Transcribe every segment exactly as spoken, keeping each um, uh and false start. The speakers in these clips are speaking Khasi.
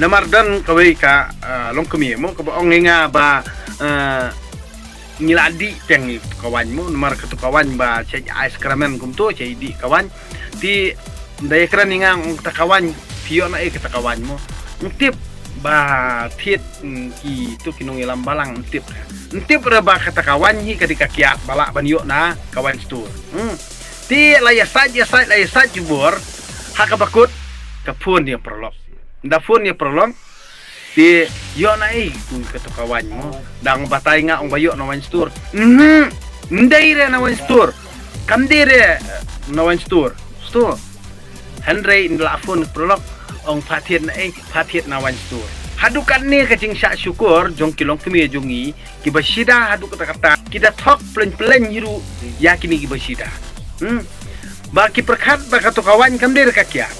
Namar don kawei ka, ah, longkmie mo kaba ong ïa nga ba, ah, ngi la dih teng ïa kato ka waiñ mo, namar kato ka waiñ ba shait ice cream kumto, shait dih ka waiñ. Te da ïakren ïa nga, ong kata ka waiñ, phi ïoh na ei kata ka waiñ mo. Ym tip ba thied, mm, kito ki nongïalam balang, ym tip. Ym tip re ba kata ka waiñ hi ka dei ka kiad ba lah ban ïoh na ka wine store. Hmm. Te la ïasaid, ïasaid, la ïasaid jubor ha kaba kut ka phone ïa u paralok. Nda phone ïa u paralok, te ïoh na ei kato ka waiñ mo. Dang batai nga ong ba ïoh na wine store. Mhm. Ym dei re na wine store. Kam dei re, eh, na wine store. Store. Hynrei nda la phone ïa u paralok, ong pha thied na ei, pha thied na wine store. Haduh katne ka jingshah shukor jong ki longkmie jong ngi, kiba shida haduh katta katta, ki da thok pyllein pyllein hi ruh ïa kine kiba shida. Hmm. Ba ki pyrkhat ba kato ka waiñ kam dei re ka kiad.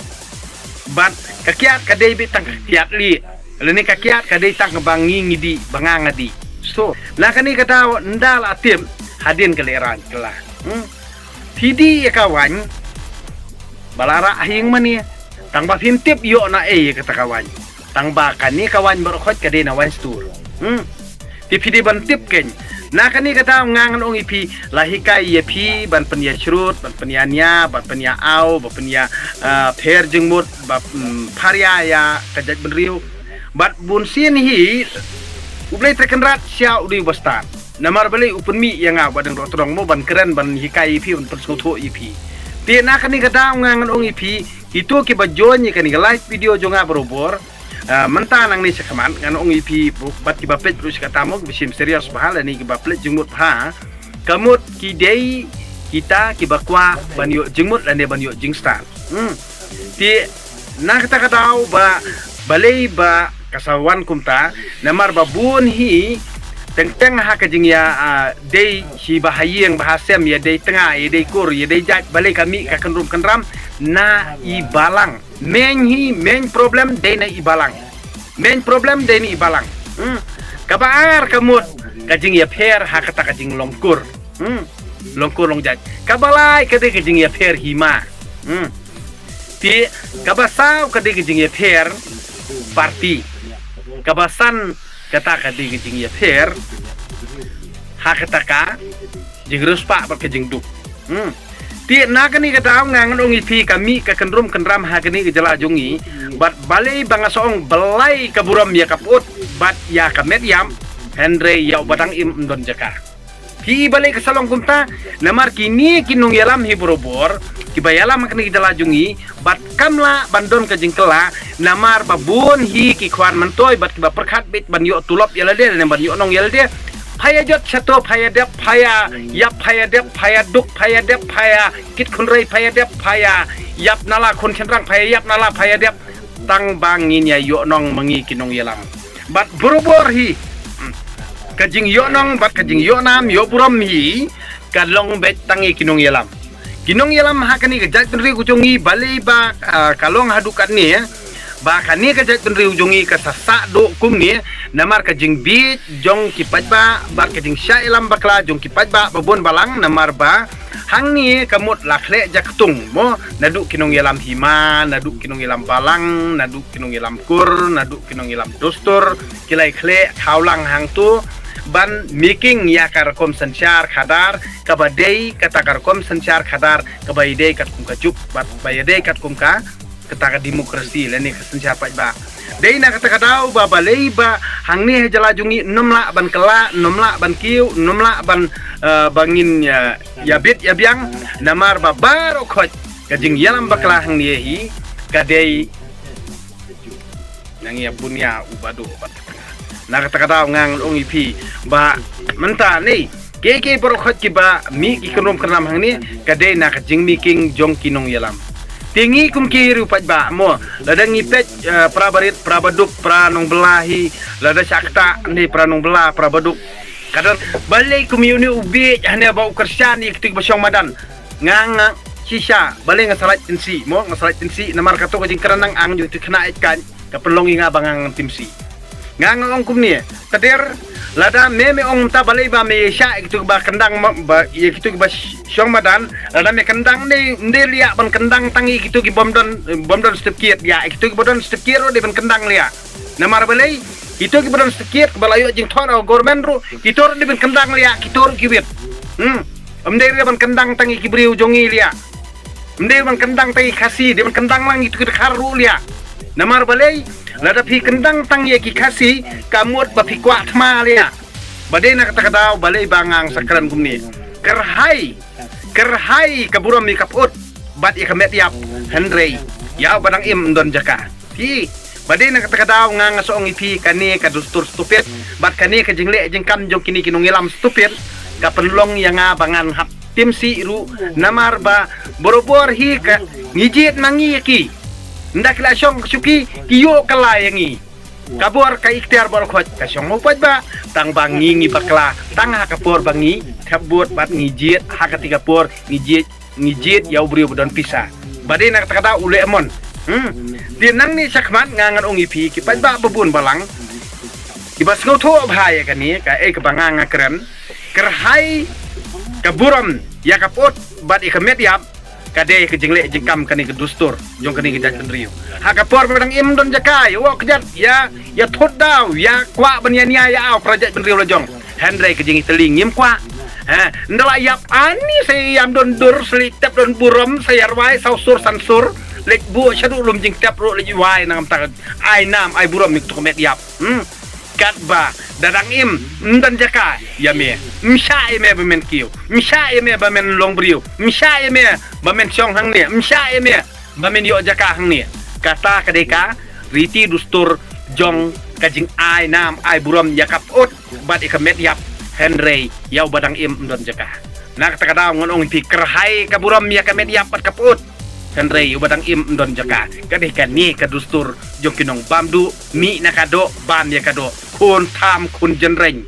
Bad ka kiad ka dei beit tang ka kiad lieh. Lane ka kiad ka dei tang ba ngi ngi dih, ba nga nga dih. So, na kane ka daw nda la tip hadien ka lehraiñ kylla. Hmm. Phi dih ïa ka waiñ ba la rah ha ïing mane. Tang ba phim tip ïoh na ei ïa kata ka waiñ. Tang ba kane ka waiñ baroh khoit ka dei na wine store. Hmm. Te phi dei ban tip keiñ. Na kane ka daw nga ngan ong ïa phi, la hikai ïa phi ban pynïashrut, ban pynïania, ban pynïaaw, ban pynïa, ah, pher jingmut, ban, mm, pharia ïa ka jaitbynriew. Bad bunsien hi U Blei Trai Kynrad sha u dei uba stad. Namar balei u pynmih ïa nga ba dang doh tdong mo ban kren, ban hikai ïa phi, ban pynsngewthuh ïa phi. Te na kane ka daw nga ngan ong ïa phi, kito kiba join ïa kane ka live video jong nga barabor, ah, mynta nangne shakhmat, ngan ong ïa phi, bad kiba peit ruh shi katta mo, kiba shim serious bha, lane kiba peit jingmut bha. Ka mut ki dei kita kiba kwah ban ïoh jingmut lane ban ïoh jingstad. Hmm. Te na kata ka daw ba balei ba ka sa wan kumta, namar ba bun hi teng teng ha ka jingïa, ah, dei hi ba ha ïing ba ha sem, ïa dei tnga, ïa dei kur, ïa dei jait, balei ka mih ka kynrum kynram na i balang. Main hi, main problem dei na i balang. Main problem dei na i balang. Hmm. Kaba ar ka mut ka jingïapher ha kata ka jinglong kur. Hmm. Long kur long jait. Kaba lai ka dei ka jingïapher hima. Hmm. Te kaba saw ka dei ka jingïapher party. Kaba san kata ka dei ka jingïapher ha kata ka jingriewspah bad ka jingduk. Hmm. Te na kane ka daw nga ngan ong ïa phi, ka mih ka kynrum kynram ha kane ka jylla jong ngi. Bad balei ba nga sa ong, balei ka burom ïa ka put bad ïa ka met ïap, hynrei ïa uba dang im ym don jaka. Phi i balei ka sa long kumta? Namar kine ki nongïalam hi barabor kiba ïalam ha kane ka jylla jong ngi, bad kam lah ban don ka jingkylla, namar ba bun hi ki khwan myntoi bad kiba pyrkhat beit ban ïoh tulop ïa lade ne ban ïoh nong ïa lade. Pha ïa jot shato, pha ïa dep, pha ïa ïap, pha ïa dep, pha ïa duk, pha ïa dep, pha ïa kit khunrei, pha ïa dep, pha ïa ïap na la khun shynrang, pha ïa ïap na la, pha ïa dep. Tang ba ngin ïa ïoh nong ma ngi ki nongïalam. Bad barabor hi, hmm, ka jingïoh nong bad ka jingïoh nam ïoh burom hi ka long beit tang ïa ki nongïalam. Ki nongïalam ha kane ka jaitbynriew ka jong ngi, balei ba, ah, ka long haduh katne, ba kane ka jaitbynriew jong ngi ka sa sah duh kumne, namar ka jingbieit jong ki paidbah bad ka jingshah ïalam bakla jong ki paidbah babun balang, namar ba hangne ka mut la khleh jaktung mo, naduh ki nongïalam hima, naduh ki nongïalam balang, naduh ki nongïalam kur, naduh ki nongïalam dustur, ki la ïa khleh khawlang hangto ban making ïa ka rukom synshar khadar kaba dei kata ka rukom synshar khadar kaba ïadei katkum ka juk bad ba ïadei katkum ka, kata ka demokrasi lane ka synshar paidbah. Dei na kata ka daw ba balei ba hangne ha jylla jong ngi ym lah ban kylla, ym lah ban kiew, ym lah ban, eh, ba ngin, eh, ïa bit ïa biang, namar ba baroh khoit ka jingïalam bakla hangne hi ka dei nang ïa bun ïa u baduh bad ka tnga. Na kata ka daw nga ngan ong ïa phi ba mynta ne, kiei kiei baroh khoit kiba mih ki kynrum kynram hangne ka dei na ka jingmaking jong ki nongïalam. Te ngi kum ki riew paidbah mo, lada ngi peit, eh, para barit, para baduk, para nongbylla hi, lada shah kata ne para nongbylla, para baduk. Ka don balei kum ïa une u bieit hangne ba u kyrshan ïa kito kiba shong madan. Nga nga shisha, balei nga sa lait tynsih mo, nga sa lait tynsih namar kato ka jingkren nang ang jong kito ki khynnah eit kaiñ ka pynlong ïa nga ba nga ngam tynsih. Nga nga ong kumne, Tader, lada me me ong mynta balei ba me ïa shah ïa kito kiba kyndang ma-, ba ïa kito kiba sh-, shong madan, lada me kyndang ne, ym dei liah ban kyndang tang ïa kito ki bym don, bym don certificate, ïa kito kiba don certificate ruh dei ban kyndang liah. Namar balei, kito kiba don stekit, kiba la ïoh jingthor ha government ruh, kito ruh dei ban kyndang liah, kito ruh ki wit. Hmm. Ym dei ruh ban kyndang tang ïa ki briew jong ngi liah. Ym dei ban kyndang tang ïa ki Khasi, dei ban kyndang lang ïa kito ki Dkhar ruh liah. Namar balei, lada phi kyndang tang ïa ki Khasi, ka mut ba phi kwah thma liah. Ba dei na kata ka daw, balei ba nga nga sa kren kumne. Kyrhai, kyrhai ka burom ïa ka pyut bad ïa ka met ïap, hynrei ïa uba dang im ym don jaka. Phi, ba dei na kata ka daw nga nga sa ong ïa phi, kane ka dustur stupid bad kane ka jingleh jingkam jong kine ki nongïalam stupid ka pynlong ïa nga ba ngan hap tim sih ruh, namar ba barabor hi ka ngi jied ma ngi ïa ki. Ynda ki la shong ka shuki, ki ïoh kylla ïa ngi. Ka bor ka ikhtiar bor khot ka shong mo poj ba, tang ba ngi ngi bakla, tang ha ka por ba ngi thep vote bad ngi jied, ha kata ka por ngi jied, ngi jied ïa u briew ba don pisa. Ba dei na kata ka daw u leh mon. Hmm. Te nangne shakhmat nga ngan ong ïa phi ki paidbah ba bun balang, kiba sngewthuh bha ïa kane, kaei kaba nga nga kren. Kyrhai ka burom ïa ka pyut bad ïa ka met ïap, ka dei ka jingleh jingkam kane ka dustur jong kane ka jaitbynriew. Ha ka por ba dang im don jaka, ïa wok kjat, ïa, ïa thut daw, ïa kwah ban ïa nia ïa aw para jaitbynriew la jong. Hynrei ka jingïatylli ngim kwah. Ha, ynda la ïap ani sa ïam don dur, sa leit tep don burom, sa ïa rwai saw sur san sur, leit buh shaduh lum jingtep ruh leit wai, nangta ai nam ai burom ïa ka met ïap. Hmm. Katba da dang im, ym don jaka ïa me. Ym shah ïa me ba men kiew, ym shah ïa me ba men long briew, ym shah ïa me ba men shong hangne, ym shah ïa me ba men ïoh jaka hangne. Kata ka dei ka riti dustur jong ka jingai nam ai burom ïa ka pyut bad ïa ka met ïap, hynrei ïa uba dang im ym don jaka. Na kata ka daw ngan ong ïa phi, kyrhai ka burom ïa ka met ïap bad ka pyut, hynrei ïa uba dang im ym don jaka. Ka dei kane ka dustur jong ki nongbam duh, mih na ka doh, bam ïa ka doh, khun tham khun jynreng.